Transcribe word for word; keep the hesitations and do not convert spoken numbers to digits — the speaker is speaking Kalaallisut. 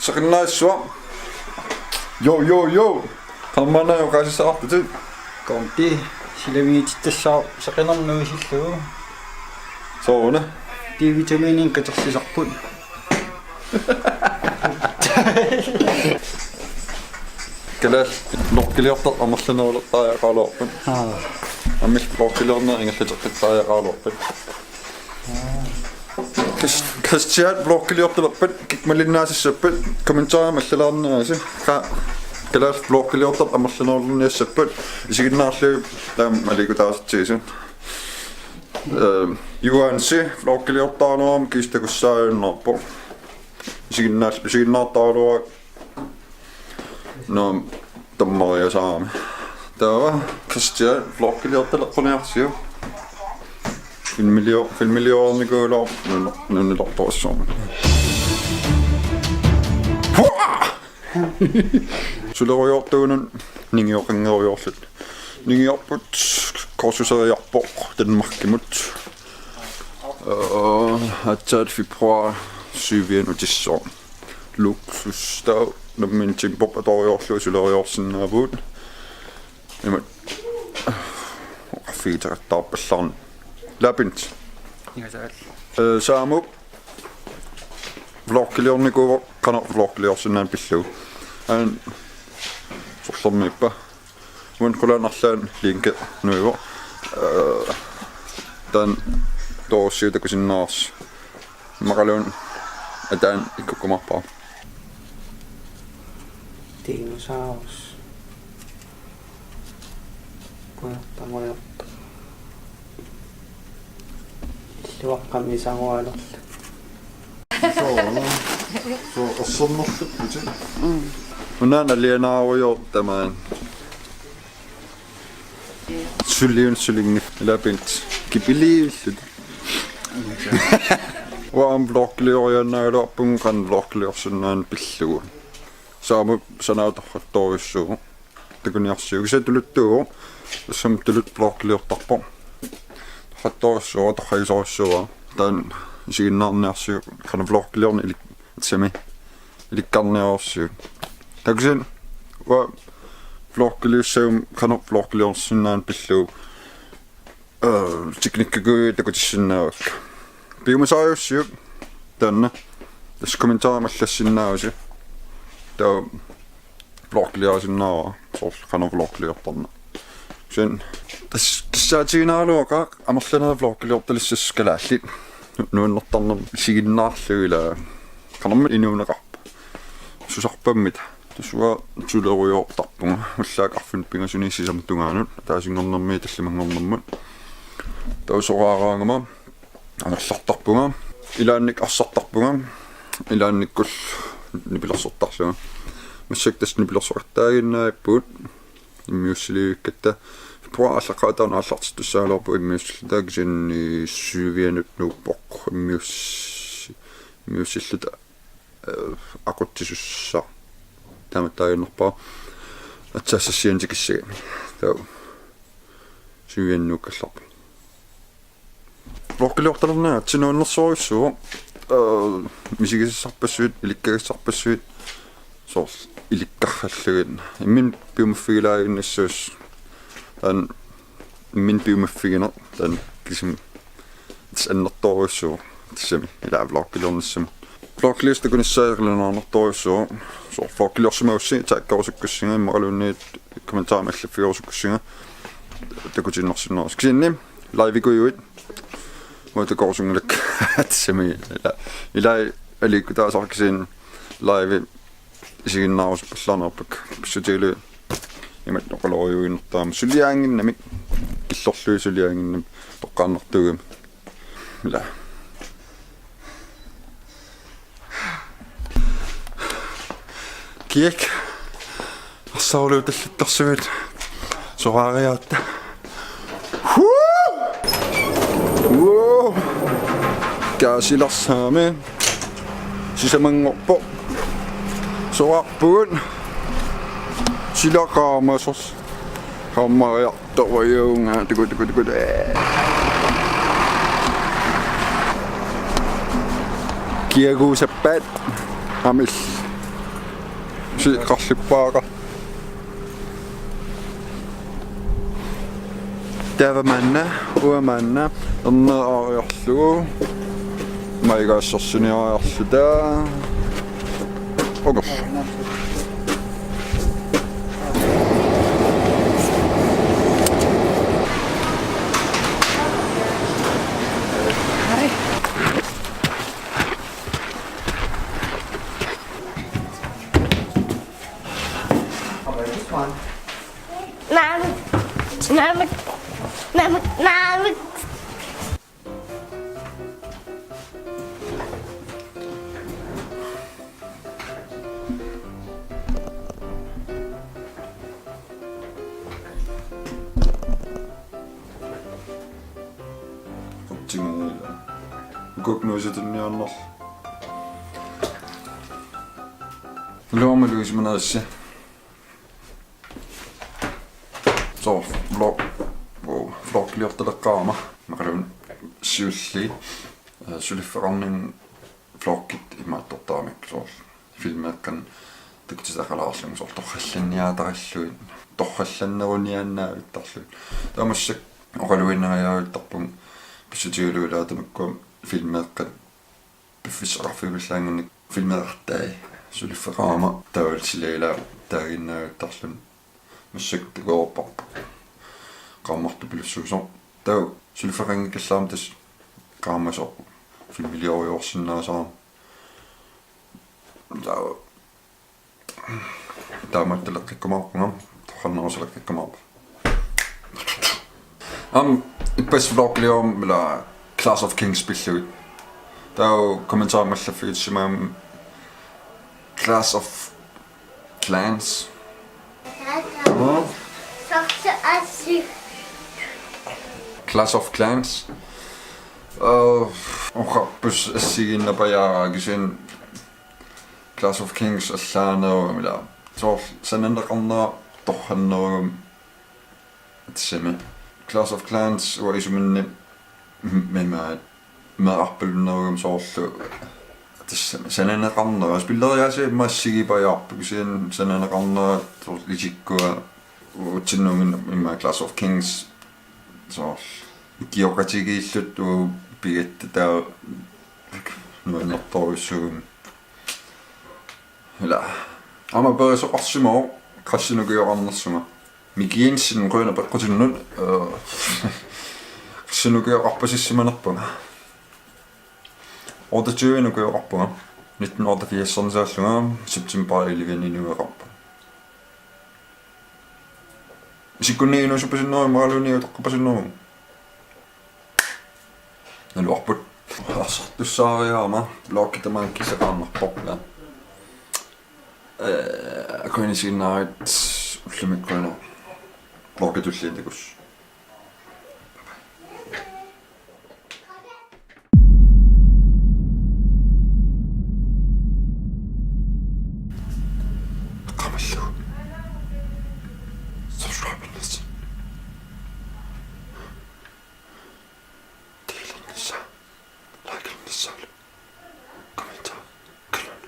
Seqinnaassuaq. Jo, jo, jo. Qammanna oqaasissaqarputit. Konti, silavigitissaaq seqinernuisillugu. Sooruna. D-vitamininik katersisarput. Kalaallit vloggiliortartut amerlanerulertariaqaraluarput. Aa. Aamma vloggiliorneq ingerlateqqitariaqaraluarput. Chris-, Christian vloggiliortalerpat, kikkut malinnaasassappat, kommentarimi allalaarniarisi. Qa-, kalaallit vloggiliortartut amerlanerulerniassappat, isiginnaarlugu taama aliikkutaasartigisut. Ehm, Juansi vloggiliortaraluarmat kiisalu takussaajunnaarpoq. Isiginnaar-, isiginnaartaraluarakku. Nå, tammariasaami. Taava, Christian, vloggiliortaleqquniarsiuk. Filmilio-, filmiliornikuuloq nunu-, nunulortorsuarmi. Hua! Sulerujoortuunut ningioqanngerujoorluta. Ningiorput kursuseriarpoq Danmarkimut. Øh, aatsaat februar syvianut utissoq. Luksus, taava nammineq tempoq atoriarlugu sulerujoorsinnaavugut. Imatut oqarfigineqartarpallaarneq. Labint. Ingasaal. Øh, Saamup vloggiliornikuuvoq, qanoq vloggiliorsinnaaneq pillugu. Aana sorlermiippa. Uani qulaani arlaanni linki nuivoq. Øh, taanna toorsiut takusinnaavarsi. Immaqaluunniit ataani ikkukkumaarpara. Dinosaurus. Kujartamajorta. Illuaqqami isarualerlu. Soo, soo, assornerlupputit. Mm. Unaana alianaarujoor tamaani. Suliun sulingi labint kipiliillut. Uanga vloggilioriaannaagaluarpunga qanoq vloggiliorsinnaaneq pillugu. Saamup sanaata torrattorujussuuvoq. Takuniarsiuk. Kisianni tuluttuuvoq. Tassami tuluttut vloggiliortarpoq. Torrattorujussuuara, torragisorujussuuara. Taanna isiginnaarniarsiuk qanoq vloggiliorneq ilik-, tassami ilikkarniarsiuk. Takusin, uanga vloggiliussaguma qanoq vloggiliorsinnaaneq pillugu. Øh, teknikkikkuit takutissinnaavakka. Piumasariussiuk taanna. Tassa kommentarimi allassinnaavusi. Taava vloggiliarisinnaavara, soorlu qanoq vloggiliortarneq. Kisianni tassa kissaatiginaraluaqaaq amerlanerit vloggiliortalissapput kalaallit. Nu-, nuannertarnermik isiginnaarlugu ilaa. Qanormi inuuneqarpa. Susarpammita. Tassa uanga sulerujoortarpunga. Ullaaq arfineq-pingasunit sisamat tungaanut. Ataasinngornermiit tallimanngornermut. Taava soraaraangama. Angerlartarpunga. Ilaannikkut arsartarpunga. Ilaannikkullu nipilersortarlunga. Massakkut tassa nipilersoqattaaginnarpugut. Immiussilivikkatta. Februar aallaqqaataani aallartittussaagaluarpugut immiussilluta, kisianni syvianut nuuppoq. Immius-, immiussilluta, øh, aqutsisussaq. Taamattaaginnarpara. Aatsaat sassiani tikissagami. Taava syvianut nuukkallarpoq. Vloggiliortalerneq aatsaat nuannersorujussuuvoq. Øh, misigisassarpassuit, ilikkagassarpassuit, soorlu ilikkarallugit. Imminut piumaffigilaaginnassasoq. Taanna imminut piumaffigineq, taanna kisimi tassa annertoorujussuuvoq. Tassami, ilaa vloggiliornissamut. Vloggiliussaq takunissaa qilalunaarnartorujussuuvoq. Soorlu vloggiliorsimagussi, taggerusukkussinga, immaqaluunniit kommentarimi allaffigerusukkussinga. Takutiinnarsinnaavusi. Kisianni, live-ikujuit. Muutakorusunngilakka tassami ila. Ilai aliikkutaasara kisianni live isiginnaarusuppallaanerpakka. Pissutigalugu imatut oqalorujuinnartarami suliaannginnamik. Killorlugit suliaannginnamik toqqaannartuugami. Ila. Kiak. Arsaruluutallattarsuit. Soraariaatta. Huu! Huu! Kaasilarsaami. Sisamanngorpoq. Soraarpugut. Sila qaamasoq. Qaamariartorujuunga. Tuku, tuku, tuku, tuku. Kiaguusappat. Amil. Siqarlippaqa. Taava maanna, uanga maanna, erneq aariarlugu. Maigaassarsiniariarluta. Oqor. Naamik, naamik, naamik, naamik. Qutsinguila. Ukuk nuisatunniarnerlu. Iluamik isumanerissi. Soorlu vlog, vloggiliortaleqqaarama. Imaluunniit siulliit, eh, suliffeqarninni vloggit imaattortaramikku soorlu. Filmeeqqanik takutitaqalaarlugu soorlu torrallanniartarallugit. Torrallanneruniaannavittarlugit. Taava massakkut oqaluinnariaavittarpunga pissutigalugu ilaa tamakkua filmeeqqat piffissaqarfigivallaannginnakkit filmeeqqat suliffeqarama taavalu sila ilaa taaginnavittarluni. Massakkut takoreerparput. Qaammartupilussuusoq. Taava suliffeqanngikkallaarama tassa qaamasoq filmiliorujussuarsinnaasarami. Taava taamaattaleqqikkumaarpunga, torrannerusaleqqikkumaarpunga. Aamma ippassaq vloggiliorama ila Clash of Kings pillugit. Taava kommentarimut allaffigisimagama Clash of Clans. Clash of Clans. Øh, oqarpugut assigiinnapajaaraq kisianni Clash of Kings allaanerugami ila. Soorlu sananeqarnera torrannerugami tassami. Clash of Clans uanga isumanni m-, imaat meerarpalunnerugami soorlu tassami sananeqarnera. Spilleriaaseq immaqa assigiipajaarpoq kisianni sananeqarnera soorlu isikkua uatsinninngaanniit immaqa Clash of Kings soorlu ikioqatigiilluta uagut pigatta taava nuannertorujussuugami. Ila. Aamma periarfissaqarsimavoq Crash-inik ukioqarnersunga. Miki Jensen, qujanaq peqqutinnut, øh, Crash-inik ukioqarpasissimanerpunga. Otteogtyvenik ukioqarpunga. Nitten otteogfirsernit saallunga, september elleve-ni ukioqarpunga. Isikkunni inuusuppasinneruvoq imaluunniit utoqqappasinneruvoq. Naluarput. Arsartussaariarama vloggi tamaanga killeqarnerpoq. Øh, qujanaq isiginnaaravit, ullumikkut qujanaq. Vloggi tulliani takuss. Qamallu. Subscribe-innissaa. Delinnissa. Like-innissaa. Kommentar. Kanal.